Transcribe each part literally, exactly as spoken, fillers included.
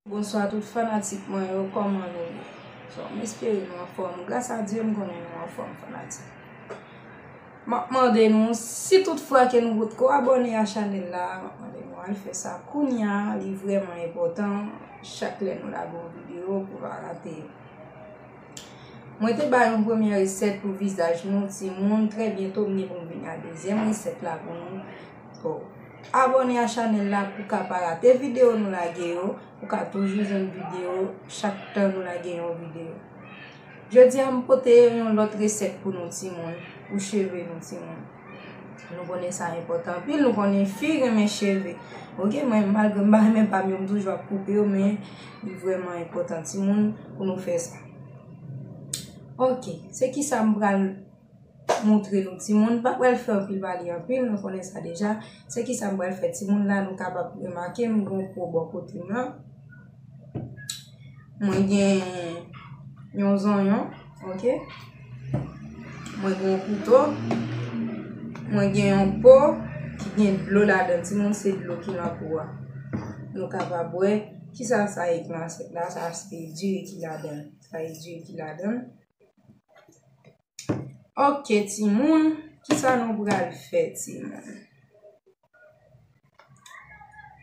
Bonswa tout fanatik mwen yo, kòman nou ye? So, m espere nou anfòm. Gras a Dye, m konnen nou anfòm, fanatik. M ap mande nou, si tout fwa ke nou potko abòne a chanèl la, m ap mande nou al fè sa kounya, li vrèman enpòtan, chak lè nou lage yon videyo pou pa rate yo. Mwen te bay yon premye resèt pou vizaj nou, timoun, trè byento m gen pou m vini a dezyèm resèt la pou nou. So, abòne a chanèl la pou ka pa rate videyo nou lage yo, ou ka toujou jwenn videyo chak tan nou lage yon videyo. Jodi a m pote yon lòt resèt pou nou timoun, pou cheve nou timoun. Nou konnen sa enpòtan anpil, nou konnen fi renmen cheve. Oke, mwen malgre m pa renmen pa m yo, m toujou ap koupe yo, men li vrèman enpòtan timoun pou nou fè sa. Oke, se kisa m pral montre nou timoun, pa pral fè anpil pale anpil, nou konnen sa deja. Se kisa m pral fè timoun la, nou kapab remake m gen yon po bò kote m lan. Mwen gen yon zonyon, oke. Mwen gen yon kouto. Mwen gen yon po ki gen dlo ladan. Timoun, se dlo ki nan po a. Nou kapab wè kisa sa ye nan asyèt la, sa se diri ki ladan. Sa se diri ki ladan. Oke, timoun, kisa nou pral fè, timoun?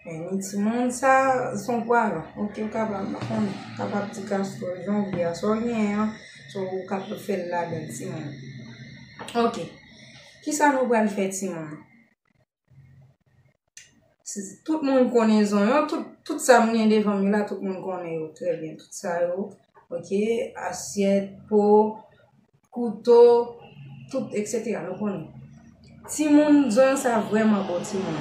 Men timoun, sa se yon pwalan. Oke, ou kapab, m pa konnen, ou kapab di kastòl, jan w vle a, sa w genyen an, so ou kapab fè l ladan, timoun. Oke, kisa nou pral fè, timoun? Si, tout moun konnen zonyon, tout, tout sa m gen devan m yo la, tout moun konnen yo trè byen. Tout sa yo, oke, asyèt, po, kouto, tout, etsetera. Nou konnen. Timoun, zonyon sa vrèman bon, timoun.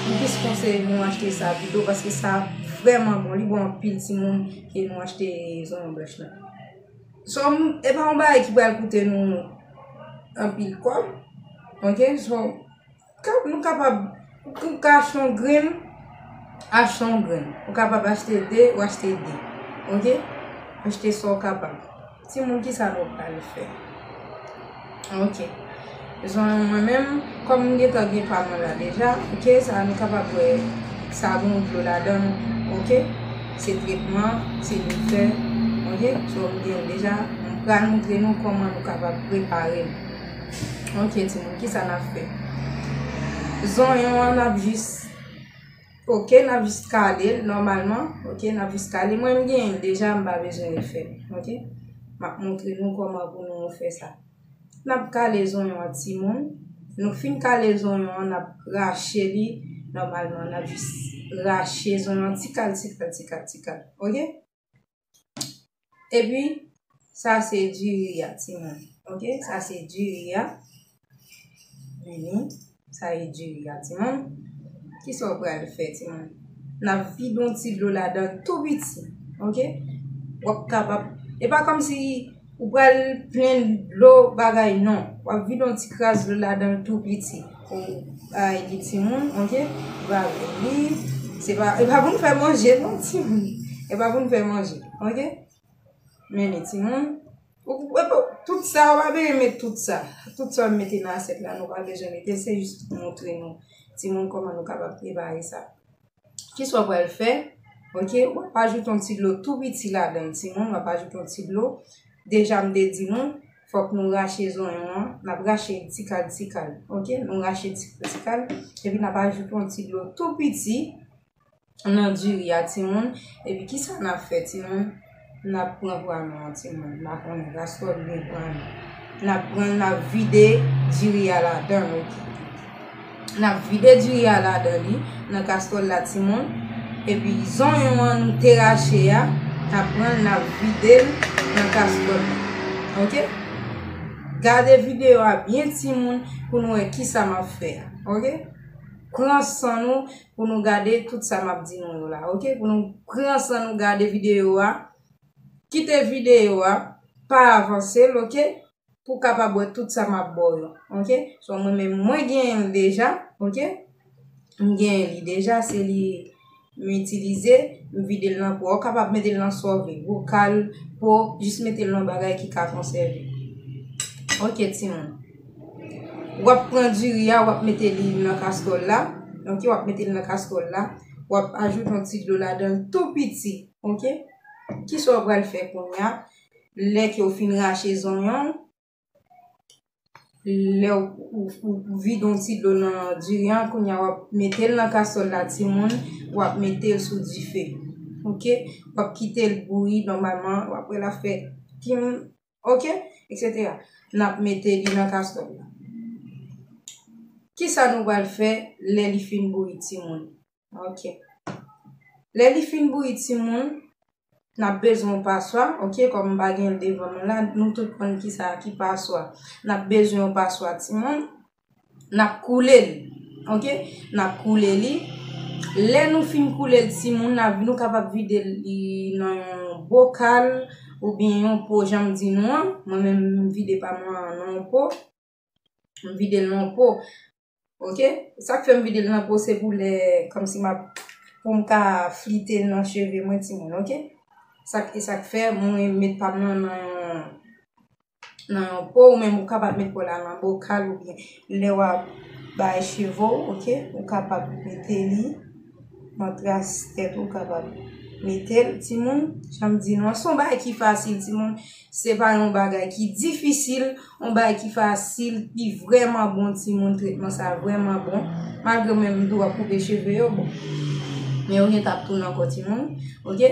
M plis konseye nou achte sa pito, paske sa vrèman bon. Li bon anpil, timoun, ke nou achte zonyon blanch lan. So, m, e pa yon bagay ki pral koute nou anpil kòb. Oke? So, Ka-, nou kapab, ou ka achte yon grenn, achte yon grenn. Ou kapab achte de, ou achte de. Oke? Achte sa w kapab. Timoun, kisa nou pral fè? Oke. Zonyon mwen menm, kòm m gentan gen pa mwen la deja, oke, sa nou kapab wè, sa gen dlo ladan l, oke? Se tretman, se li fè, oke? So, m gen l deja, m pral montre nou kòman nou kapab prepare l. Oke, timoun, kisa n ap fè? Zonyon an, n ap jis, oke, n ap jis kale l nòmalman. Oke, n ap jis kale. Mwen, m genyen l deja, m pa bezwen refè l. Oke? M ap montre nou kòman pou nou fè sa. N ap kale zonyon an, timoun. Nou fin kale zonyon an, n ap rache li nòmalman. N ap jis rache zonyon an, ti kal, ti kal, ti kal, ti kal. Oke? Epi, sa se diri a, timoun. Oke? Sa se diri a. Vini. Sa e diri a, timoun. Kisa w pral fè, timoun? N ap vide yon ti dlo ladan l tou piti. Oke? W ap kapab. E pa kòmsi ou pral plen dlo bagay, non. W ap vide yon ti kras dlo ladan l tou piti. Ou bay li timoun, oke? Ou ba li. Se pa, e pa pou n fè manje, non, timoun. E pa pou n fè manje, oke? Men li, timoun. Ou, ou, ou, tout sa, ou pa bezwen met tout sa. Tout sa w mete nan asyèt la, nou pa bezwen mete, se jis pou montre nou, timoun, kòman nou kapab prepare sa. Kisa w pral fè? Oke, w ap ajoute yon ti dlo tou piti ladan l, timoun, w ap ajoute yon ti dlo. Deja, m te di nou, fòk nou rache zonyon an, n ap rache l ti kal, ti kal, oke? Nou rache l ti kal, ti kal, epi n ap ajoute yon ti dlo tou piti nan diri a, timoun. Epi, kisa n ap fè, timoun? N ap pran pwa nou an, timoun. M pa konnen, kastòl byen pran nou. N ap pran l, n ap vide diri a ladan l, oke? N ap vide diri a ladan li, nan kastòl la, timoun. Epi zonyon an nou te rache a, n ap pran l, n ap vide l nan kastòl la. Oke? Gade videyo a byen, timoun, pou nou wè kisa m ap fè a. Oke? Pran san nou pou nou gade tout sa m ap di nou yo la. Oke? Pou nou pran san nou gade videyo a. Kite videyo a, pa avanse l, oke? Pou w kapab wè tout sa m ap ba w yo, oke? So, mwen menm, mwen genyen l deja, oke? M genyen li deja, se li m itilize, m vide l nan po a. Ou kapab mete l nan sa w vle, bokal, po, jis mete l nan bagay ki ka konsève. Oke, timoun. W ap pran diri a, w ap mete li nan kastòl la, oke? W ap mete l nan kastòl la. w ap ajoute yon ti dlo ladan l tou piti, oke? Kisa w pral fè kounye a? Lè ke w fin rache zonyon, lè w, w, w vide yon ti dlo nan diri an, kounye a w ap mete l nan kastwòl la, timoun, w ap mete l sou dife. Oke? W ap kite l bouyi nòmalman, w ap wè l ap fè kim, oke? Etsetera. N ap mete li nan kastwòl la. Kisa nou pral fè lè li fin bouyi, timoun? Oke. Lè li fin bouyi, timoun, n ap bezwen yon paswa, oke, kòm m pa gen l devan mwen la, nou tout konn kisa ki paswa. N ap bezwen yon paswa, timoun. N ap koule l, oke? N ap koule li. Lè nou fin koule l, timoun, n ap, nou kapab vide li nan yon bokal oubyen yon po, jan m di nou an. Mwen menm, m vide pa mwen an nan yon po. M vide l nan yon po. Oke? Sa k fè m vide l nan po, se pou lè, kòmsi m ap, pou m ka flite l nan cheve mwen, timoun, oke? Sa k, e sa k fè mwen met pa m nan, nan yon, nan yon po, ou menm ou kapab met po la nan bokal oubyen lè w ap bay cheve w, oke? Ou kapab mete li nan tras tèt ou, ou kapab mete l, timoun. Jan m di nou an, se yon bagay ki fasil, timoun. Se pa yon bagay ki difisil, yon bagay ki fasil, ki vrèman bon, timoun. Tretman sa vrèman bon. Malgre menm m tou ap koupe cheve yo, bon. Men yo gentan ap tounen ankò, timoun. Oke?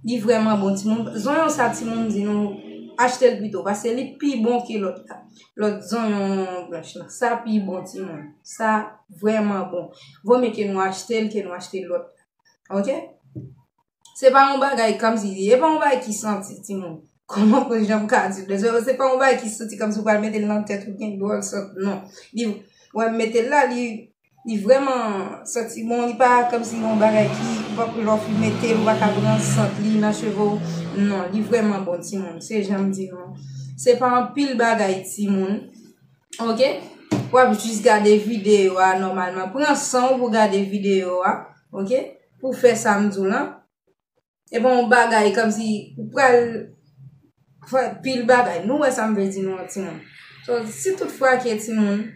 Li vrèman bon, timoun. Zonyon sa, timoun, di nou, achte l pito, paske li pi bon ke lòt la. Lòt zonyon blanch lan. Sa pi bon, timoun. Sa vrèman bon. Vomye ke nou achte l, ke nou achte lòt la. Oke? Se pa yon bagay kòmsi, e pa yon bagay ki santi, timoun. Kòman pou jan m ka di? Dezole, se pa yon bagay ki santi kòmsi w pral mete l nan tèt ou gen dwòl sant, non. Li, wè, m mete l la, li, li vrèman santi bon, li pa kòmsi yon bagay ki, w ap, lè w fin mete l, ou pa ka pran sant li nan cheve w. Non, li vrèman bon, timoun. Se jan m di nou. Se pa anpil bagay, timoun. Oke? W ap jis gade videyo a nòmalman. Pran san w pou gade videyo a. Oke? Pou fè sa m di w lan. E pa yon bagay kòmsi ou pral fè pil bagay. Nou wè sa m vle di nou an, timoun. So, si tout fwa ke timoun,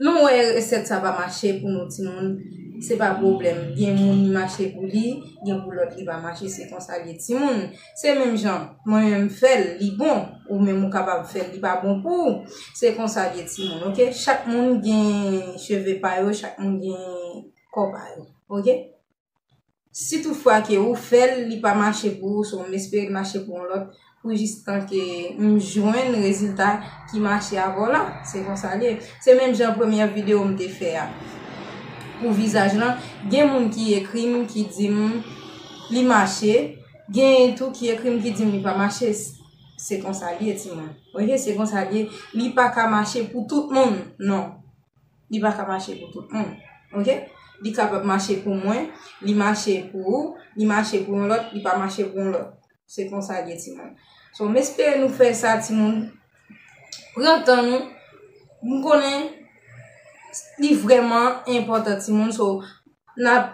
nou wè resèt sa pa mache pou nou, timoun, se pa pwoblèm. Gen moun li mache pou li, gen pou lòt li pa mache, se konsa l ye, timoun. Se menm jan, mwen menm m fè l, li bon. Ou menm ou kapab fè l, li pa bon pou ou. Se konsa l ye, timoun, oke? Chak moun gen cheve pa yo, chak moun gen kò pa yo, oke? Si tout fwa ke ou fè l, li pa mache pou ou, so m espere l mache pou yon lòt, pou jis tan ke m jwenn rezilta ki mache avè w la. Se konsa l ye. Se menm jan premyè videyo m te fè a. Pou vizaj lan, gen moun ki ekri m, ki di m li mache, gen tou ki ekri m, ki di m li pa mache. Se konsa l ye, timoun. Oke, se konsa l ye. Li pa ka mache pou tout moun, non. Li pa ka mache pou tout moun. Oke? Li kapab mache pou mwen, li mache pou ou, li mache pou yon lòt, li pa mache pou yon lòt. Se konsa l ye, timoun. So, m espere nou fè sa, timoun. Pran tan nou. M konnen li vrèman enpòtan, timoun. So, n ap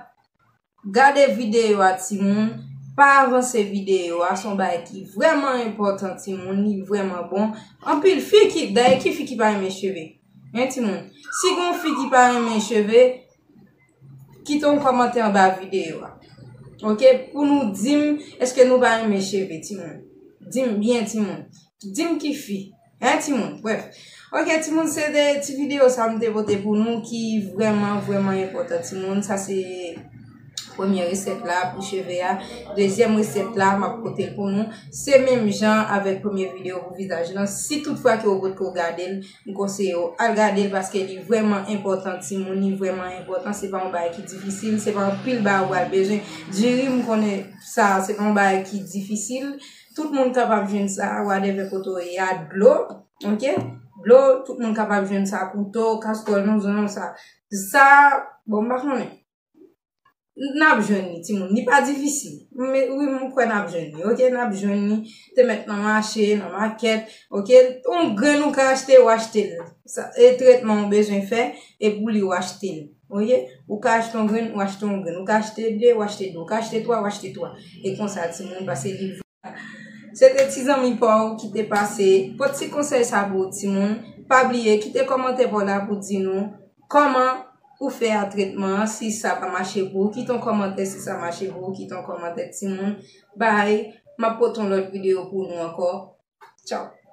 gade videyo a, timoun. Pa avanse videyo a. Se yon bagay ki vrèman enpòtan, timoun. Li vrèman bon. Anpil fi ki, dayè ki fi ki pa renmen cheve? Hein, timoun? Si gen yon fi ki pa renmen cheve, kite yon kòmantè anba videyo a. Oke? Pou nou di m, èske nou pa renmen cheve, timoun? Di m byen, timoun. Di m ki fi. Hein, timoun? Brèf. Oke, timoun, se de ti videyo sa m te pote pou nou ki vrèman, vrèman enpòtan, timoun. Sa se premye resèt la pou cheve a. Dezyèm resèt la, m ap pote l pou nou. Se menm jan avèk premye videyo pou vizaj lan. Si tout fwa ke w potko gade l, m konseye w al gade l paske li vrèman enpòtan, timoun, li vrèman enpòtan. Se pa yon bagay ki difisil, se pa anpil bagay ou pral bezwen. Diri, m konnen sa, se pa yon bagay ki difisil. Tout moun kapab jwenn sa, whatever kote w ye a, dlo, oke? Dlo, tout moun kapab jwenn sa, kouto, kastwòl, non, non, sa. Sa, bon, m pa konnen. N ap jwenn li, timoun. Li pa difisil. Men, wi, m kwè n ap jwenn li, oke? N ap jwenn li. Te mèt nan mache, nan makèt, oke? Yon grenn ou ka achte, ou achte l. Sa, e tretman ou bezwen fè, e pou li ou achte l, oke? Ou ka achte yon grenn, ou achte yon grenn. Ou ka achte de, ou achte de. Ou ka achte twa, ou achte twa. E konsa, timoun, pase li Se te ti zanmi pa w ki te pase pote ti konsèy sa pou ou, timoun. Pa bliye, kite kòmantè pa w la pou di nou kòman pou fè a tretman an. Si sa pa mache pou ou, kite yon kòmantè. Si sa mache pou ou, kite yon kòmantè, timoun. Bye. M ap pote yon lòt videyo pou nou ankò. Tchao.